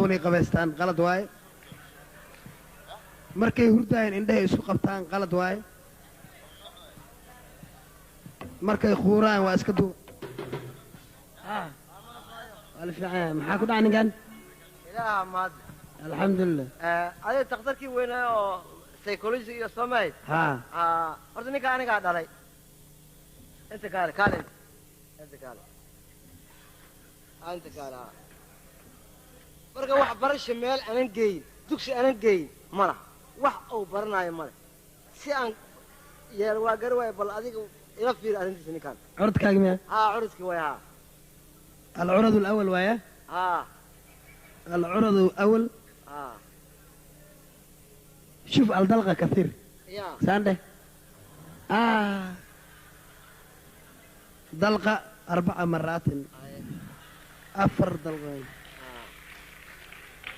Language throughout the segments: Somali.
Inay qabaystaan qalad waaye. Markay hurdaayeen indhahay isku qabtaan qalad waaye. Markay khuuraan waa iska duuba. Waa la fiican yahay. Maxaa ku dhacay ninkan? Ilaaha mahad. Alxamdulilah. Adiga takhtarkii weynaa oo psychology iyo soomahayd? Haa. Horta ninka anigaa dhalay. Inta kaale, kaale, inta kaale, inta kaale. Marka wax barasha meel anan geyin, dugsi anan geyin ma laha, wax uu baranaayo male. Si aan yeel waa gari waayo. Bal adiga ila fiiri arrintiisa ninkan. Curadkaaga miya? Haa, curadkii way, haa. Alcurad alawal waaya. Haa. Alcurad alawal. Haa. Shuf aldalqa kaiir. Ya. Saan dheh, dalqa arbaca maraatin, afar dalqo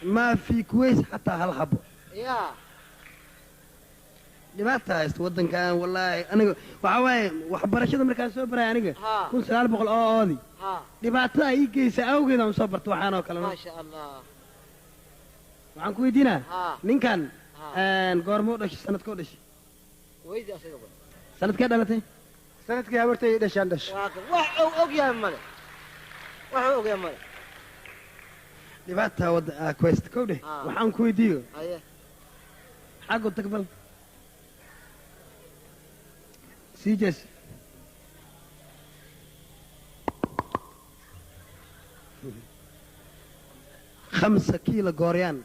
maa fii kuways xataa hal xabo. Ya. Dhibaata haysta waddankan wallaahi. Aniga waxaa waaye waxbarashada markaan soo baraya aniga 1900 oo oodi dhibaatada ay ii geysa awgeed aan soo barto waxaan oo kale. Maasha Allah. Waxaan ku weydiinaa ninkan goormuu dhashay, sanadkoo dhashay? Weydi asaga ba. Sanadkee dhalatay? Sanadkii habartay dhashaan dhashay. Waa kan wax uu og yahay male, wax uu og yahay male. Dhibaata wadda quest kow dheh. Waxaan ku weydiiyo. Haye. Xaggu tag, bal sii jees. 5 kiilo gooryaan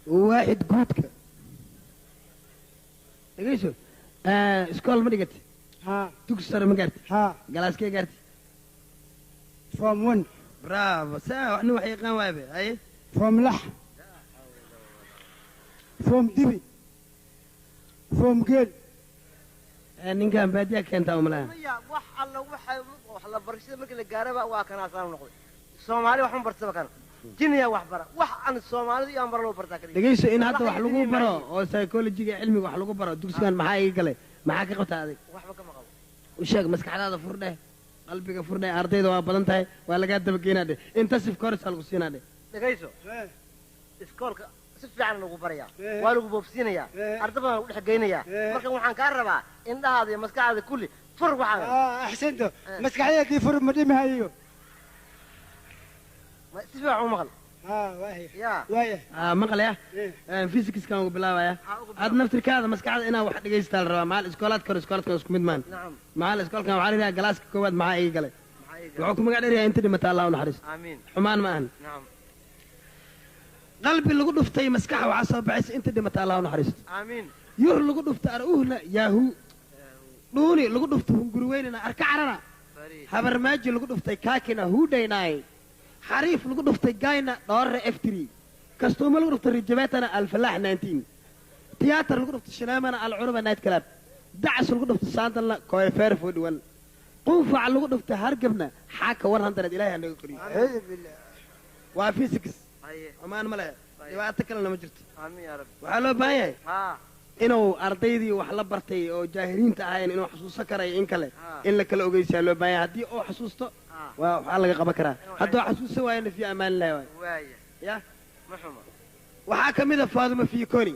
waaxid guudka dhegeyso. Iskool ma dhigati? Haa. Dugsi sare ma gaarti? Haa. Galaaskee gaarti? Form 1. Bravo, saa nin wax yaqaan waabe. Haye. Form lax, form dibi, form geel. Ninkan baadiyaa keentaa umalaha. Maya, wax alla waxay wax la barashada markii la gaaraba waa kanaasaan noqday. Soomaali wax ma bartaba, kana jiniyaa wax bara, wax aan soomaalida iyo aan bara loo bartaa kaliya. Dhegeyso, in hadda wax lagu baro oo psychologiga cilmiga wax lagu baro dugsigan maxaa iga galay? Maxaa ka qabtaa adig? Waxba kama qabo. U sheeg, maskaxdaada furdheh, qalbiga furdheh. Ardayda waa badan tahay, waa lagaa dabageynaa dheh, intensive course aa lagu siinaa dheh. Dhegayso, iskoolka si fiican lagu barayaa, waa lagu boobsiinayaa, arda badan lagu dhex geynayaa. Marka waxaan kaa rabaa indhahaada iyo maskaxdaada kulli fur waxaaga. Axsanto, maskaxdayda haddii fur ma dhimahayo. Si fiican u maqal. Haa, waaya. Ya. Waaya. Maqlaya, physicskan ugu bilaabaya. Aad naftirkaada maskaxda inaa wax dhegaysataa la rabaa. Macal iskoolaadka hore, iskoolaadkan isku mid maan. Nacam. Macal iskoolkan waxaa la yidhaha galaaska koowaad maxaa iga galay? Maxaa ii galay? Wuxuu ku magac dheeryahay inta dhimata Allah u naxariisto. Aamiin. Xumaan ma ahan. Nacam. Qalbi lagu dhuftay maskaxa waxaa soo baxaysa inta dhimata Allah u naxariisto. Aamiin. Yur lagu dhufta ar-uhna yaahu, dhuuni lagu dhufta hunguriweynina arka carara. Fariid. Habarmaaji lagu dhuftay kaakina huudhaynay, xariif lagu dhuftay gayna dhoorre f 3, kastuumo lagu dhuftay rijabetana alfalaax 19, tiyaatar lagu dhuftay shineemana alcuruba night club, dacas lagu dhuftay saandalna koyfeer 41, qunfac lagu dhuftay hargebna xaaka 100. Ilahay ha naga koriyo. Acuudu billah. Waa physics. Haye. Xumaan ma lehe, dhibaato kalena ma jirto. Aamiin yaa rabbi. Waxaa loo baahan yahay haa inuu ardaydii wax la bartay oo jaahiliinta ahayn inuu xasuusan karayo in kale, in la kala ogeysaa loo baahan yahay. Haddii uu xasuusto waa waxaa laga qaban karaa, hadduu xasuusan waayona fi amaan lahi waay. Waaya. Ya. Ma xuma. Waxaa ka mid a Faadumo Fiikoni,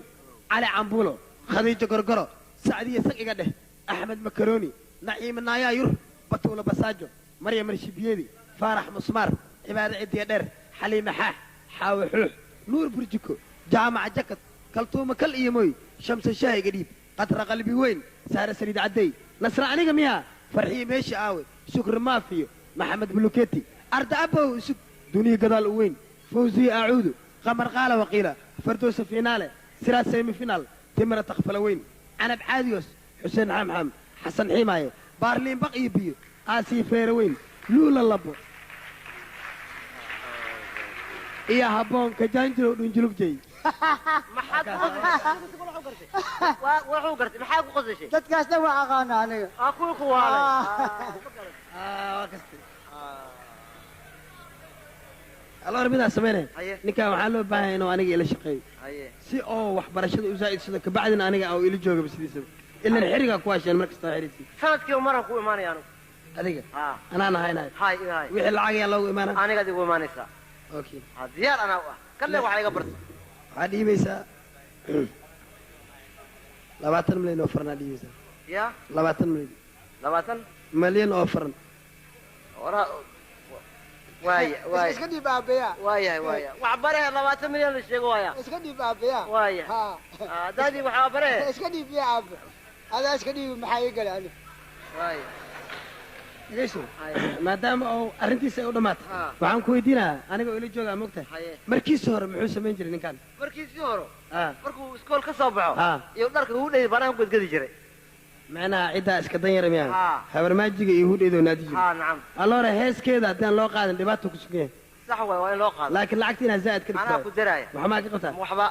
Cali Cambuulo, Khadiijo Gorgoro, Sacdiya sag iga dheh, Axmed Makaroni, Naciime Naayaa Yur, Batuulo Basaajo, Maryam Marshibiyeedi, Faarax Musmaar, Cibaade Cidiya Dheer, Xaliime Xaax, Xaawe Xuux, Nuur Burjiko, Jaamaca Jakad, Kaltuuma Kal iyo Moy, Shamsa Shaah iga dhiib, Qatra Qalbi Weyn, Saare Saliid Caddey, Nasra aniga miyaa, Farxiye Meesha aawe, Shukri Maafiyo, Maxamed Buluketi, Arda Abow Isug, Duniya Gadaal u weyn, Fawziye Acuudu, Qamar Qaala Waqiila, Fardowsa Finaale, Siraad Semi Final, Timira Takfala weyn, Canab Caadiyos, Xuseen Xamxam, Xasan Xiimaaye, Baarliin Baq iyo Biyo, Aasiya Feere weyn, Luula Labo iyo habboonka Jaanjirow Dhunjulugjey. Maxaad ku qosashay? Wuxuu gartay. Maxaa ku qosashay? Dadkaas dhan waa aqaana aniga. Kuwii ku waalay. Waa kaste alor midaa samaynaya. Haye. Ninkan waxaa loo baahan yahay inuu aniga ila shaqeeyo haye si oo waxbarashada u zaa'idsado, kabacdina aniga oo ila joogaba sidiisaba. Ilan xirigaa ku hasheen mar kasta xirisi. Sanadkiiba maraan ku imaanaya anigu. Adiga? Anaa nahaynaayo. Hay hay. Wixii lacag ayaa loogu imaanaa? Anigaad igu imaanaysaa. Okay. Diyaar anaa u ah. Kalle waxaa iga barta. Waxaad dhiibaysaa 20 milyan oo faran aad dhiibaysaa. Ya? 20 milyan. 20 milyan oo faran. Waraa waaya waaya. Iska dhiib aabayaa. Waaya waaya. Wax bare 20 milyan la sheego waaya. Iska dhiib aabayaa. Waaya. Daadii waxaa bare. Iska dhiib ya aabe. Adaa iska dhiib maxaa ii galay ani. Waaya. Dhegeyso. Maadaama uu arrintiisa ay u dhamaatay, waxaan ku weydiinayaa aniga oo ila joogaa moogtahay. Markiisii hore muxuu samayn jiray ninkan? Markiisii hore? Markuu iskool ka soo baxo iyo dharka hudheyd banaanka ku gedgedi jiray. Macnaha ciddaa iska dan yara miyaa? Habarmaajiga iyo hudheydoo naadi jiray. Nacam. Alloore heeskeeda haddaan loo qaadin dhibaato ku sugan yahay. Sax waay, waa in loo qaado. Laakiin lacagta inaad zaa'id ka dhigtaa. Anaa ku daraaya. Waxba maa ka qabtaa? Waxba.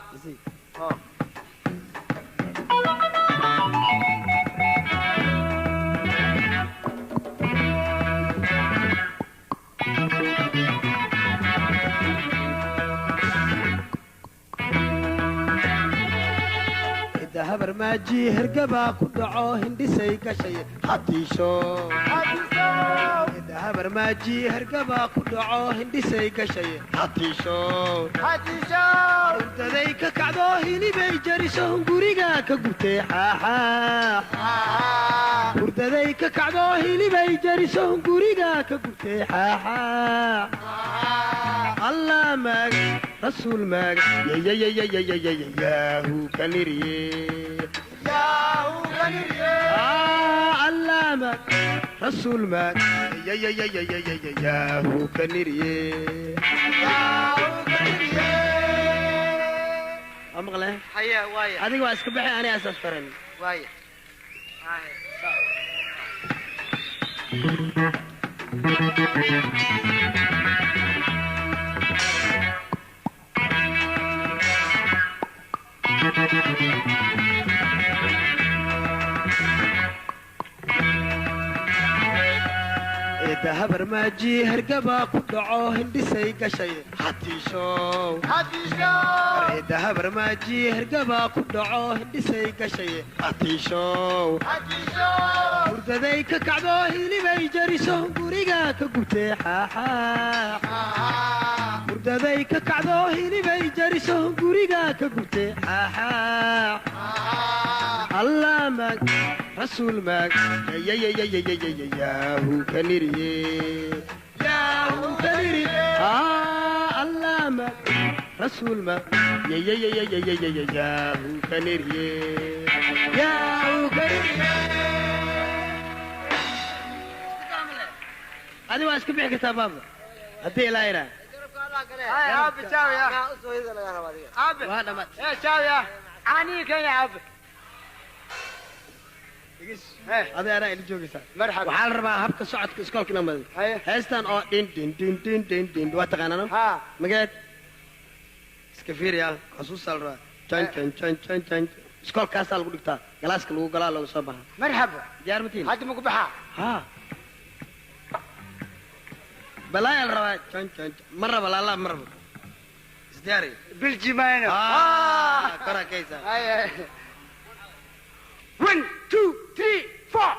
Habarmaaji hergabaa ku dhaco hindhisay gashay hatiisho. Habarmaaji hergabaa ku dhaco hindhisay gashay hatiisho. Hurdaday ka kacdo hilibay jariso guriga ka gubtay xaaxaa. Hurdaday ka kacdo hilibay jariso guriga ka gubtay xaaxaa. Allah maag rasuul maag yayayayayayayaahu kaniriye. Allah maag rasuul maag yayayayayayaahu kaniriye. Waa maqleen? Haye waaya. Adiga waa iska baxay aniga asaas faran. Waaya. Habarmaaji hergabaa ku dhaco hindhisay gashay hatiisho. Habarmaaji hergabaa ku dhaco hindhisay gashay hatiisho. Hurdaday ka kacdo hilibay jariso guriga ka gubtay xaaxaa. Hurdaday ka kacdo hilibay jariso guriga ka gubtay xaaxaa. Allah maag rasuul maag yayayayayayaahu kaniriye. Yaahu kaniriye. Allah maag rasuul maag yayayayayayaahu kaniriye. Yaahu kaniriye. Adi waa iska bixi kartaa baaba. Haddii ilaa iraa. Aabe caawiya. Aabe. Waa dhamaad. Caawiya. Caanihi kenya aabe. Aday anaa ila joogaysaa. Marxaba. Waxaa la rabaa habka socodka iskoolka inaan madiyo. Heestan oo dhin dhin dhin dhin dhin dhin waa taqaanaa? Magaceed? Iska fiiriya xusuusaa la rabaa. Jan jan jan jan jan. Iskoolkaasaa lagu dhigtaa. Galaaska lagu galaa looga soo baxaa. Marxaba. Diyaar ma tihiin? Hadda ma ku baxaa? Haa. Balaayaa la rabaa jan jan. Ma rabo laalaab ma rabo. Isdiyaari. Biljimayno. Koraa kaysaa. 1 2 3 4.